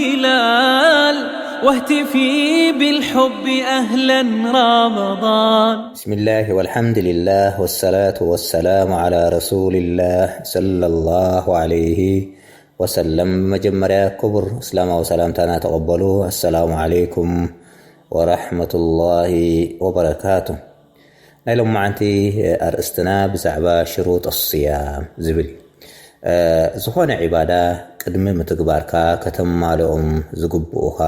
هلال واهتفي بالحب أهلا رمضان. بسم الله والحمد لله والصلاة والسلام على رسول الله صلى الله عليه وسلم. መጀመርያ ክቡር እስላማዊ ሰላምታና ተቐበሉ። السلام عليكم ورحمة الله وبركاته. ናይ ሎማዓንቲ ኣርእስትና ብዛዕባ ሽሩጥ الصيام ዝብል እዩ። ዝኾነ ዒባዳ ቅድሚ ምትግባርካ ከተማልኦም ዝግብኡኻ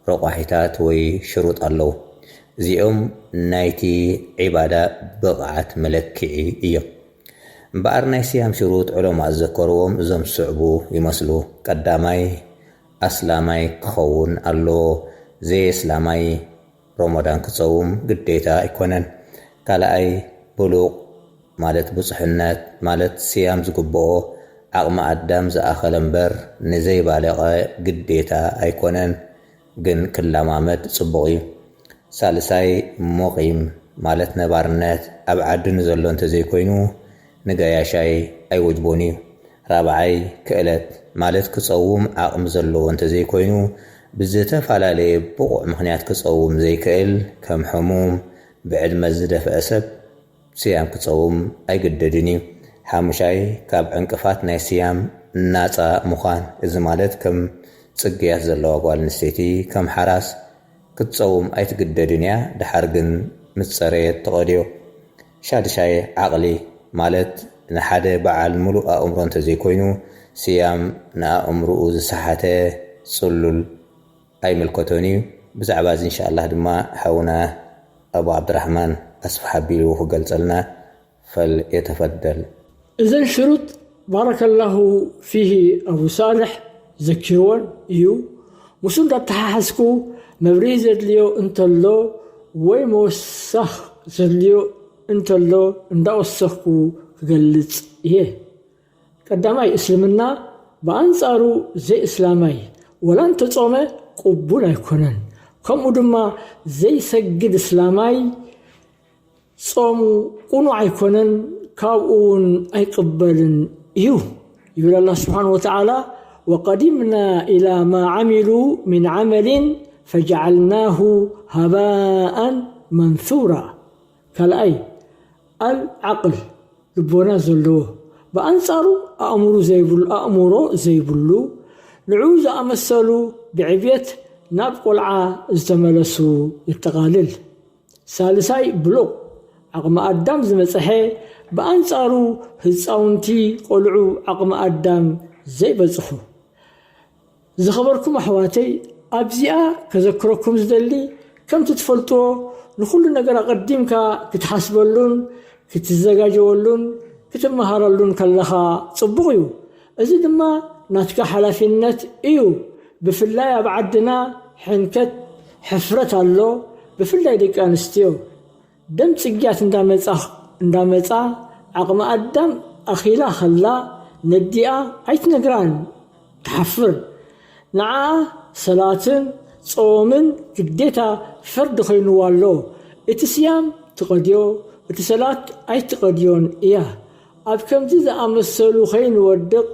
ረቋሒታት ወይ ሽሩጥ ኣለዉ። እዚኦም ናይቲ ዒባዳ ብቕዓት መለክዒ እዮም። እምበኣር ናይ ስያም ሽሩጥ ዑለማእ ዝዘከርዎም እዞም ዝስዕቡ ይመስሉ። ቀዳማይ ኣስላማይ ክኸውን ኣለዎ። ዘየስላማይ ሮሞዳን ክጸውም ግዴታ ኣይኮነን። ካልኣይ ብሉቕ ማለት ብጹሕነት ማለት ስያም ዝግብኦ ዓቕሚ ኣዳም ዝኣኸለ እምበር ንዘይባለቐ ግዴታ ኣይኮነን፣ ግን ክለማመድ ጽቡቕ እዩ። ሳልሳይ ሙቒም ማለት ነባርነት ኣብ ዓዲ ንዘሎ እንተዘይኮይኑ ንገያሻይ ኣይወጅቦን እዩ። ራብዓይ ክእለት ማለት ክጸውም ዓቕሚ ዘለዎ እንተዘይኮይኑ ብዝተፈላለየ ብቑዕ ምኽንያት ክጸውም ዘይክእል ከም ሕሙም፣ ብዕድመ ዝደፍአ ሰብ ስያም ክጸውም ኣይግደድን እዩ። ሓሙሻይ ካብ ዕንቅፋት ናይ ስያም ናጻ ምዃን፣ እዚ ማለት ከም ጽግያት ዘለዋ ጓል ኣንስተይቲ ከም ሓራስ ክትጸውም ኣይትግደድን እያ፣ ደሓር ግን ምስ ጸረየት ትቐድዮ። ሻድሻይ ዓቕሊ ማለት ንሓደ በዓል ምሉእ ኣእምሮ እንተዘይኮይኑ ስያም ንኣእምርኡ ዝሰሓተ ጽሉል ኣይምልከቶን እዩ። ብዛዕባ እዚ እንሻኣላህ ድማ ሓውና ኣቡ ዓብድራሕማን ኣስፍሕ ኣቢሉ ክገልጸልና ፈልየተፈደል። እዘን ሽሩጥ ባረከላሁ ፊሂ ኣቡ ሳልሕ ዘኪርወን እዩ። ምስኡ እንዳተሓሓዝኩ መብርሂ ዘድልዮ እንተሎ ወይ መወሳኽ ዘድልዮ እንተሎ እንዳወሰኽኩ ክገልጽ እየ። ቀዳማይ እስልምና ብኣንጻሩ ዘይእስላማይ ወላ እንተጾመ ቅቡል ኣይኮነን። ከምኡ ድማ ዘይሰግድ እስላማይ ጾሙ ቁኑዕ ኣይኮነን፣ ካብኡ እውን ኣይቅበልን እዩ ይብል ኣላህ ስብሓን ወተዓላ። وقدمنا إلى ما عملوا من عمل فجعلناه هباء منثورا. ካልኣይ ኣልዓቅል ልቦና ዘለዎ ብኣንጻሩ ኣእምሩ ዘይብሉ ኣእምሮ ዘይብሉ ንዕኡ ዝኣመሰሉ ብዕብየት ናብ ቆልዓ ዝተመለሱ የጠቓልል። ሳልሳይ ብሉቕ ዓቕሚ ኣዳም ዝበጽሐ ብኣንጻሩ ህፃውንቲ ቆልዑ ዓቕሚ ኣዳም ዘይበጽሑ። ዝኸበርኩም ኣሕዋተይ ኣብዚኣ ከዘክረኩም ዝደሊ ከምቲ ትፈልጥዎ ንኹሉ ነገር ኣቐዲምካ ክትሓስበሉን ክትዘጋጀወሉን ክትመሃረሉን ከለኻ ጽቡቕ እዩ። እዚ ድማ ናትካ ሓላፊነት እዩ። ብፍላይ ኣብ ዓድና ሕንከት ሕፍረት ኣሎ። ብፍላይ ደቂ ኣንስትዮ ደም ጽግያት እንዳመጻ እንዳመጻ ዓቕሚ ኣዳም ኣኺላ ከላ ነዲኣ ኣይትነግራን ትሓፍር። ንዓኣ ሰላትን ጾምን ግዴታ ፈርዲ ኮይንዋ ኣሎ። እቲ ስያም ትቐድዮ እቲ ሰላት ኣይትቐድዮን እያ። ኣብ ከምዚ ዝኣመሰሉ ከይንወድቕ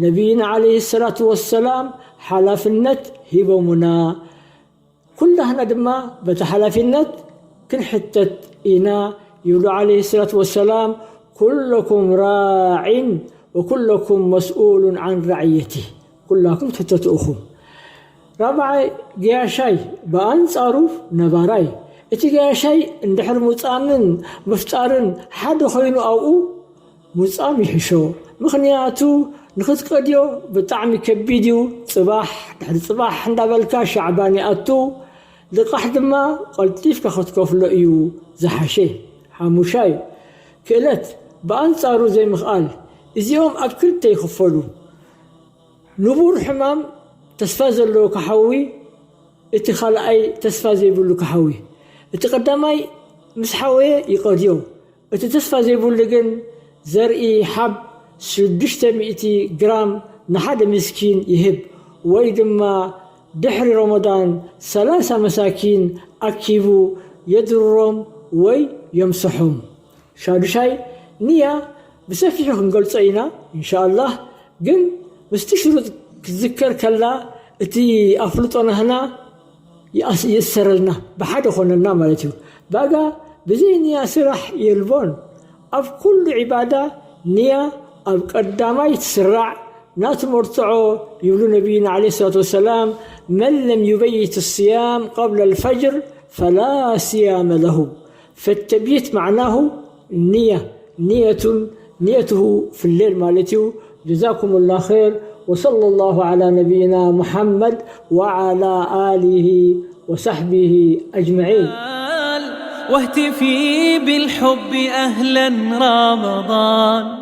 ነቢይና ዓለይሂ ሰላቱ ወሰላም ሓላፍነት ሂቦሙና። ኩላህና ድማ በቲ ሓላፊነት ክንሕተት ኢና ይብሉ ዓለይሂ ሰላቱ ወሰላም። ኩለኩም ራዒን ወኩለኩም መስኡሉን ዓን ራዕየቲ። ኩላኩም ትሕተቱ ኢኹም። ራብዓይ ገያሻይ ብኣንጻሩ ነባራይ። እቲ ገያሻይ እንድሕር ሙጻምን ምፍጣርን ሓደ ኮይኑ ኣብኡ ሙጻም ይሕሾ። ምኽንያቱ ንኽትቀድዮ ብጣዕሚ ከቢድ እዩ። ጽባሕ ድሕሪ ጽባሕ እንዳበልካ ሻዕባን ይኣቱ። ልቓሕ ድማ ቀልጢፍካ ክትከፍሎ እዩ ዝሓሸ። ሓሙሻይ ክእለት ብኣንጻሩ ዘይምኽኣል። እዚኦም ኣብ ክልተ ይኽፈሉ። ንቡር ሕማም ተስፋ ዘለዎ ክሓዊ፣ እቲ ካልኣይ ተስፋ ዘይብሉ ክሓዊ። እቲ ቀዳማይ ምስ ሓወየ ይቐድዮ። እቲ ተስፋ ዘይብሉ ግን ዘርኢ ሓብ ሽዱሽተ ሚእቲ ግራም ንሓደ ምስኪን ይህብ ወይ ድማ ድሕሪ ረመዳን ሰላሳ መሳኪን ኣኪቡ የድርሮም ወይ የምስሖም። ሻዱሻይ ንያ ብሰፊሑ ክንገልጾ ኢና እንሻኣላህ፣ ግን ምስቲ ሽሩጥ ክትዝከር ከላ እቲ ኣፍልጦ ናህና ይእሰረልና፣ ብሓደ ኾነልና ማለት እዩ። ባጋ ብዘይ ንያ ስራሕ የልቦን። ኣብ ኩሉ ዒባዳ ንያ ኣብ ቀዳማይ ትስራዕ፣ ናቱ መርትዖ ይብሉ ነቢይና ዓለይሂ ሰላቱ ወሰላም፣ መን ለም ዩበይት ስያም ቀብለ ልፈጅር ፈላ ስያመ ለሁ። ፈተቢት ማዕናሁ ንያ፣ ንየቱን ንየትሁ ፍሌል ማለት እዩ። ጀዛኩም ላ ር። ወሰለ ላሁ ዓላ ነቢይና ሙሓመድ ወዓላ ኣሊሂ ወሳሕቢሂ ኣጅመዒን። واهتفي بالحب أهلا رمضان.